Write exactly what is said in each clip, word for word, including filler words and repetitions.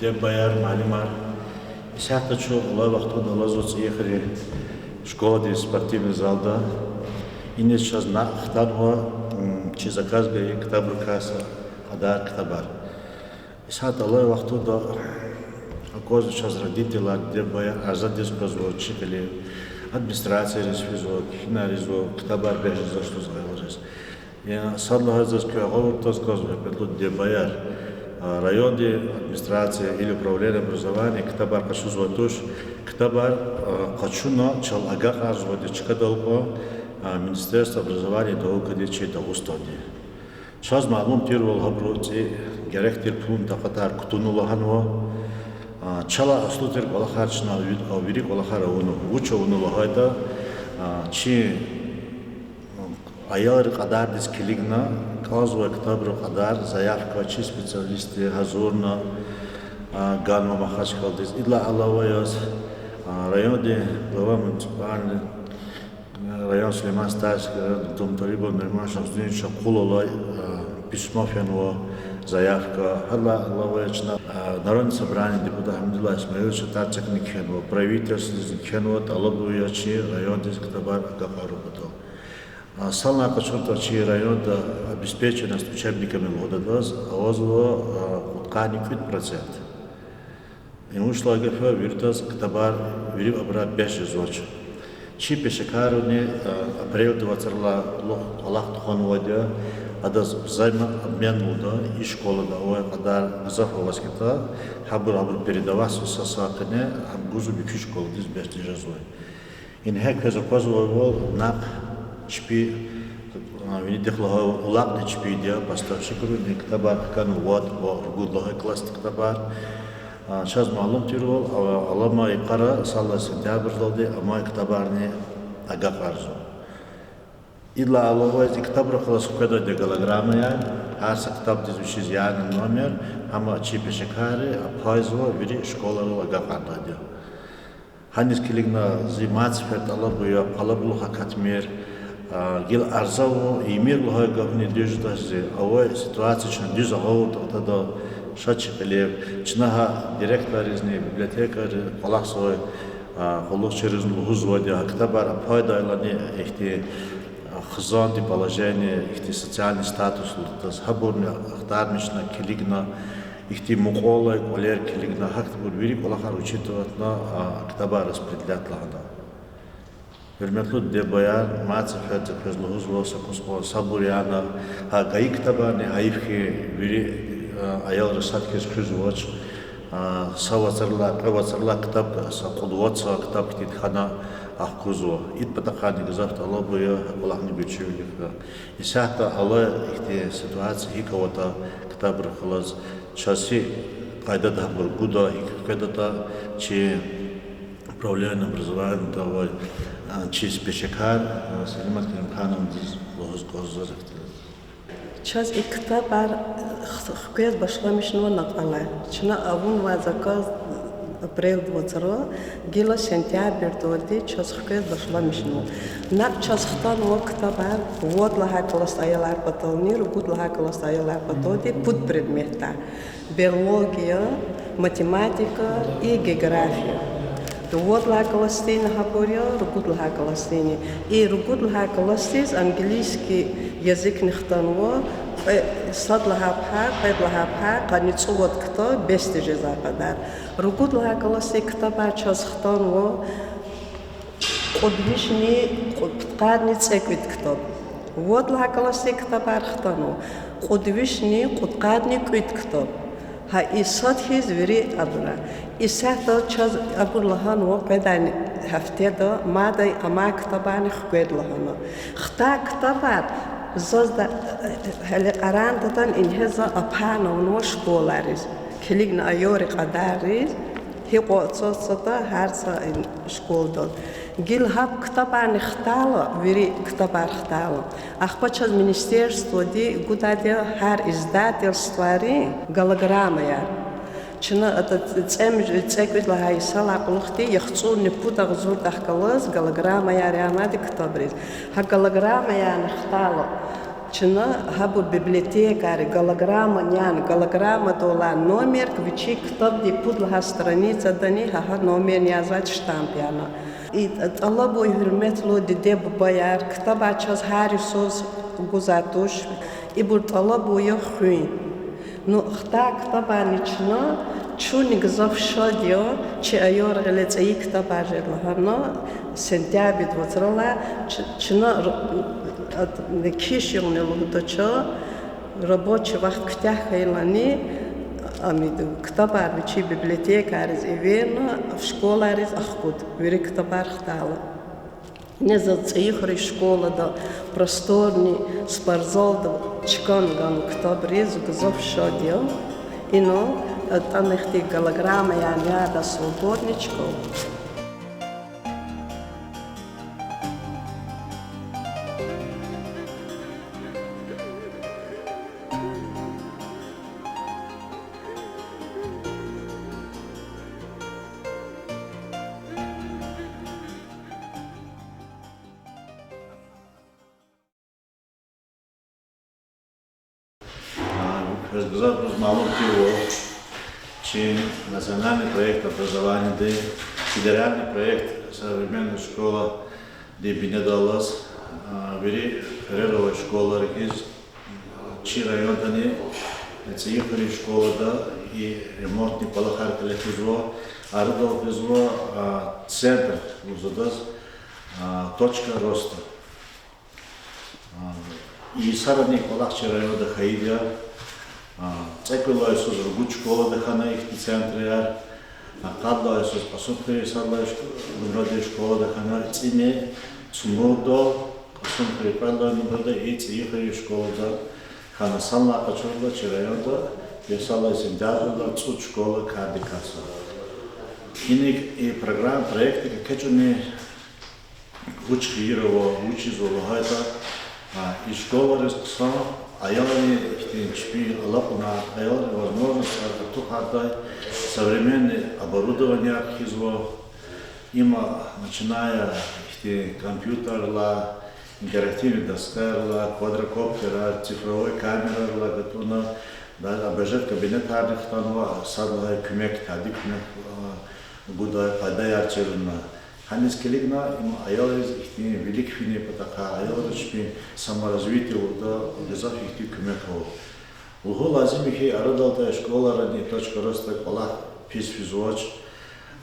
Диде-бубаяр, муаллимар, исятда чун алай вахтунда алазва ЦӀийи хуьруьн школадин спортивный залда. Иниз чаз накь хтанва, м, чи заказ гайи ктабрикай са кьадар ктабар. Исятда алай вахтунда аквазва чаз родителар, диде-бубаяр арзадиз къвезва чи кьилив, администрацияриз физва, кхьинар ийизва, ктабар бес жезвач лугьуз аялриз. Я сад лагьай заз куь агъавурда таз квазва, гьуьрметлу диде-бубаяр, а, райондин администрация или управление образования ктабар къачузвай туш, ктабар, а, къачуна чал агакьарзавайди чкадал кьван, а, Министерство образования и наукиди чи Дагъустандин. Чаз малум тирвал, гьабуру цӀи герек тир пулунин такьатар кутуна лагьанва. А, чалай аслу тир кӀвалахар чна ви-, а, вири кӀвалахар авуна, вуч авуна лагьайтӀа, а, чи аялрин кьадардиз килигна, кӀанзавай ктабрин кьадар, заявка, чи специалистри гьазурна, а, ганва Махачкъаладиз. Идалай алава яз, а, райондин глава муниципальный, район Сулейман-Стальский район Дулмуталибов Нариман Шагьзудиновичаз къулай, а, письмо фенва, заявка. Гьадалай алава яз чна, а, Народный собраниедин депутат Гьамидуллагь Исмаиловичаз тӀварцӀихъни кхьенва, правительстводизни кхьенва, тӀалабун я чи райондиз ктабар агакьарун патал. А, санлай къачуртӀа, чи районда обеспеченность учебниками лугьудайдаз авазва, а, кьудкъанни кӀуьд процент. Им вуч лагьай гаф я, виридаз ктабар, вири абурай бес жезвач. Чи пешекаррини, а, апрелдин вацралай кьулухъ кӀвалах тухванвайди я, адаз взаимообмен лугьуда, и школада авай кьадар гзаф аваз хьайитӀа, гьабур, гьабур передаватьзава са-садахъни, гьам гузва муькуь школадиз бес тежезвай. Ингье квез аквазвайвал, накь чпи, а, винидихъ лагьайвал, улакьни чпиди я, поставщикрини ктабар хкана вад ва ругуд лагьай классдин ктабар. А, чаз малум тирвал, а, алама йикъара сад лагьай сентябрдалди амай ктабарни агакьарзава. Идалай алава яз и ктабрихъ галаз хкведайди я голограммаяр, гьар са ктабдиз вичиз яна номер, гьам чи пешекарри апайзава, вири школайрал агакьардайди я. Гьаниз килигна зи мад сефер тӀалабун я къалабулух акатмир, а, гила арза авун ийимир лагьай гафни дуьз жедач зи. Авай ситуация чна дуьз агъавурда атада, ша чи кьилив. Чна гьа директорризни, библиотекари, кӀвалахзавай, а, къуллугъчийризни лугьузвайди я, гьа ктабар апайдайлани ихьтин, а, хизандин положение, ихьтин социальный статус лугьудайдаз, гьабурни ахтармишна, килигна, ихьтин мукьвал алай кӀвалер килигна, гьахьтинбур вири кӀвалахар учитывать авуна, а, ктабар распределять лагьана. Гьуьрметлу диде-бубаяр, мад сеферда квез лугьузва, са кӀус кьван сабур яна, гьа гайи ктабарни гьайиф хьи, вири, а, аялри сад хьиз хуьзвач, а, са вацралай, кьве вацралай ктаб, са кьуд-вад са ктаб хьтин хьана ахкузва. Идин патахъайни гзаф тӀалабун я, гьа кӀвалахни гуьзчивилихъ я. Исятда алай ихьтин ситуация гьикӀ аватӀа ктабрихъ галаз, чаз гьи къайдада гьабур гуда, гьикӀ хкведатӀа, чи управление образованиеда авай, а, чи пешекар, а, Салимат Керимхановнадиз лугьуз кӀанзава ихьтин. Чаз и ктабар х-, хквез башламишнава накьвалай. Чна авунвай заказ апрелдин вацра, гила сентябрдалди чаз хквез башламишнава. Накь чаз хтанва ктабар вад лагьай классдин аялар патални, ругуд лагьай классдин аялар паталди пуд предметдай: биология, математика и география. Вад лагьай классдини гьабур я, ругуд лагьай классдини. И ругуд лагьай классдиз английский языкни хтанва, кьве, сад лагьай пай, кьвед лагьай пай, къанни цӀувад ктаб бес тежезвай кьадар. Ругуд лагьай классдин ктабар чаз хтанва кьуд вишни кьу-, пудкъадни цӀекӀуьд ктаб. Вад лагьай классдин ктабар хтанва кьуд вишни кьудкъадни кӀуьд ктаб. Гьа и сад хьиз вири абура. Исятда чаз абур лагьанва къведай гьафтеда мад амай ктабарни хквед лагьана. Хтай ктабар заз да, гьеле къарагъдатӀани, ингье за апарна авунва школайриз. Килигна аялрин кьадарриз, гьикьван цаз цада гьар са школадал. Гила гьа ктабарни хтайла, вири ктабар хтайла, ахпа чаз министерстводи гудайди я гьар издательствойри голограммаяр. Чна ада цӀем-, цӀекӀуьд лагьай йисалай кьулухъди яхцӀурни пуд агъзурдахъ галаз голограммаяр янайди ктабриз. Гьа голограммаярни хтайла, Чна гьабур библиотекайри голограмма яна, голограммада авай номердик вичин ктабдин пуд лагьай страницадани гьа, гьа номерни язва, штамп яна. И тӀалабун, гьуьрметлу диде-бубаяр, ктабар чаз гьар йисуз гузвайди туш, ибур тӀалабун я хуьн. Ну, хтай ктабарни чна, чунни гзаф шад я, чи аялри гъиле цӀийи ктабар жеда лагьана, сентябрдин вацралай ч-, чна р-, ад-, киш югъни лугьудача, рабочий вахт куьтягь хьайилани, ам ктабар вичин библиотекайриз эверна, школайриз ахкуда, вири ктабар хтайла. Ина заз ЦӀийи хуьруьн школада просторный спортзалда чкан гана ктабриз, гзаф шад я. Ина, э, атӀана ихьтин голограмма яна ягъда свободный чка. А, квез гзафбуруз малум тирвал, чи национальный проект образованиеди, федеральный проект современная школадин бинедаллаз, а, вири хуьрера авай школайрихъ хьиз, чи райондани ЦӀийи хуьруьн школада и ремонтный кӀвалахар кьиле физва, арадал физва, а, центр лугьузвайди, а, точка роста. А, и йисарани кӀвалах чи районда хьайиди я. А, цӀекӀуьд лагьай йисуз ругуд школада хьана ихьтин центрар, а, къад лагьай йисуз Кьасумхуьруьн сад лагьай шк-, нумрадин школада хьана, цӀини Цмурда, Кьасумхуьруьн кьвед лагьай нумрада и ЦӀийи хуьруьн школада хьана. Санлай къачурла, чи районда пятьдесят сентябрдилай цӀуд школа кардик катзава. Иник и программа, проектдик экечӀунин вуч хийир ава, вучиз ава лагьайтӀа, а, и школайриз хъсан аялрин ихьтин чпин алакьунар, аялрин возможностьар артухардай современный оборудованияр кхьизва. Има, начиная ихьтин компьютеррилай, интерактивный доскайрилай, квадрокоптерар, цифровой камерайрилай гатӀунна, даже обожет кабинетарни хтанва, сад лагьай куьмек, тади куьмек, а, гудай къайдаяр чирна. Гьаниз килигна, им аялриз ихьтин вилик финин патахъай, аялриз чпин саморазвитие авурда гзаф ихьтин куьмек ава. Лугьун лазим я хьи, арадал атай школайрани точка роста кӀвалах пис физвач.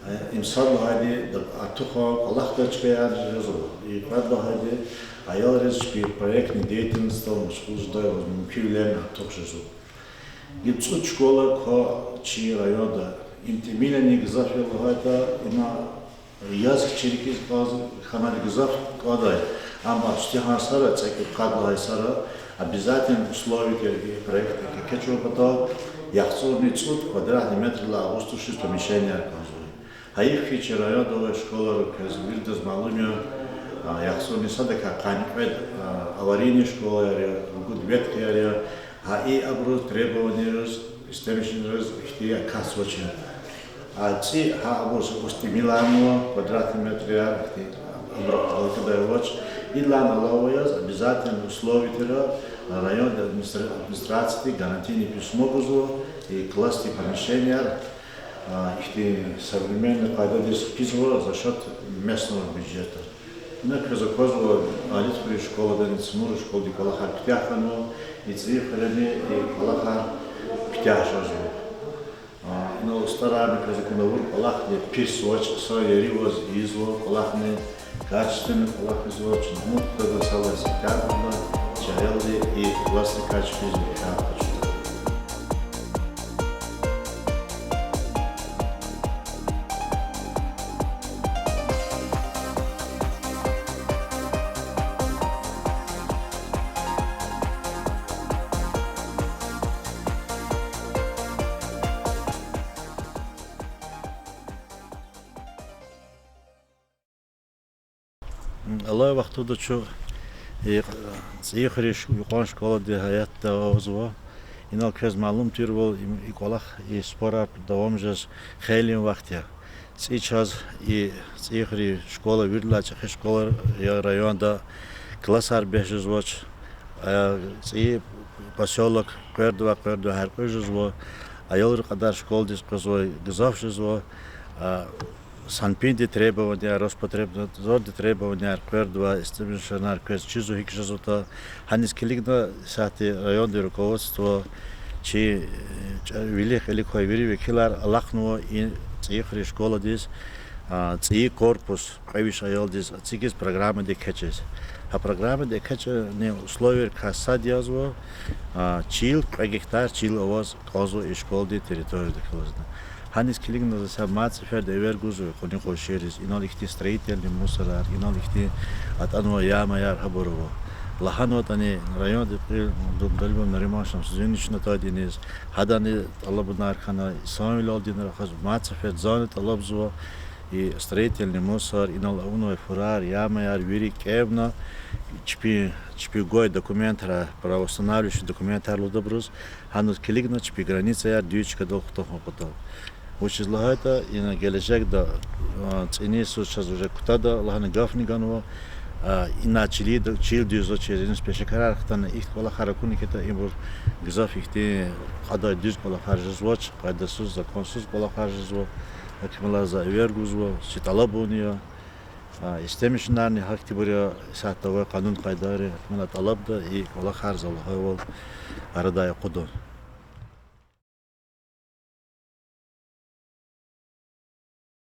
Э, им сад лагьайди, артухан кӀвалахдай чкаярни жезва. И кьвед лагьайди, аялриз чпин проектный деятельностьдал машгъул жедай мумкинвилер артух жезва. Гила цӀуд школа ква чи районда. Им тӀимилни гзаф я лагьайтӀа, има яз кичӀе хьиз кӀанз хьанвайди гзаф кӀандай. Амма сифтегьан йисара, цӀекӀуьд-къад лагьай йисара, обязательно условие тир и проектдик экечӀун патал яхцӀурни цӀуд квадратный метрдилай агъуз тушиз помещенияр кӀанзава. Гьа икӀ хьи, чи районда авай школайрал квез виридаз малум я, а, яхцӀурни садакай къанни кьвед, а, аварийный школаяр я, ругуд ветхаяр я, гьа и абурун требованийриз, истемишинриз ихьтин акатзавач. А цӀи гьа абур са кӀус тӀимиларнава, квадратный метрар, ихьтин абур алакьдай авач. Идалай алава яз обязательно условие тир, район администра-, администрацияди гарантийный письмо гузва, и классный помещенияр, а, ихьтин современный къайдадиз хкизва за счёт местного бюджета. Ина квез аквазва, Алидхуьруьн школадани Цмурун школадин кӀвалахар куьтягь хьанва, и ЦӀийи хуьрени и кӀвалахар куьтягь жезва. А, ина устӀарарни квез акуна, авур кӀвалахни пис авач, са ери аваз ийизва, кӀвалахни качественный кӀвалах ийизва, чна умуд кутазва, сад лагьай сентябрдилай чи аялди и классный качественный кӀвалах къачуда. Алай вахтунда чун и ЦӀийи хуьруьн ш-, юкьван школадин гьаятда авазва. Инал квез малум тирвал, и, и кӀвалах, и спорар давам жез хейлин вахт я. ЦӀи чаз и ЦӀийи хуьруьн школа виридалай чӀехи школа я районда, классар бес жезвач. А, цӀийи посёлок къвердавай, къвердавай гьяркьуь жезва, аялрин кьадар школадиз къвезвай гзаф жезва, а, санпинди требованияр, Роспотребнадзорди требованияр къвердавай, истемишунар квез чизва гьикӀ жезватӀа. Гьаниз килигна исятда райондин руководство чи, э, чӀа-, вилик кьилик квай вири векилар алахънава и цӀийи хуьруьн школадиз, а, цӀийи корпус кьве виш аялдиз эцигиз программада экечӀиз. Гьа программада экечӀунин условияр кас сад язва, а, чил, кьве гектар чил аваз кӀанзава и школадин территорияда килигна. Гьаниз килигна за са мад сеферда эвер гузва кьунин къуншийриз, инал ихьтин строительный мусорар, инал ихьтин атӀанвай ямаяр гьабур ава. ЛагьанватӀани райондин кьил Далибов Нариман Шамсудиновични атайди иниз, гьадани тӀалабунар хьана, Исанвилалдинра хьиз мад сеферда зани тӀалабзава, и строительный мусор, инал авунвай фурар, ямаяр вири кӀевна, чпи, чпи гвай документар, правоустанавливающий документар лугьудайбуруз, гьаниз килигна чпи границаяр дуьз чкадал хтун хьун патал. Вучиз лагьайтӀа ина гележегда, а, цӀинин йисуз чаз уже кутада лагьана гафни ганва, а, ина чилин, чил дуьзвачиз, иниз пешекарар хтана, ихьтин кӀвалахар акуна хьайитӀа, ибур гзаф ихьтин кьадай дуьз кӀвалахар жезвач, къайдасуз, законсуз кӀвалахар жезва, гьакимрал за эвер гузва, чи тӀалабун я, а, истемишунарни гьахьтинбур я, исятда авай къанун къайдайри, гьакимрин тӀалабда и кӀвалахар за лагьайвал арадай акъудун.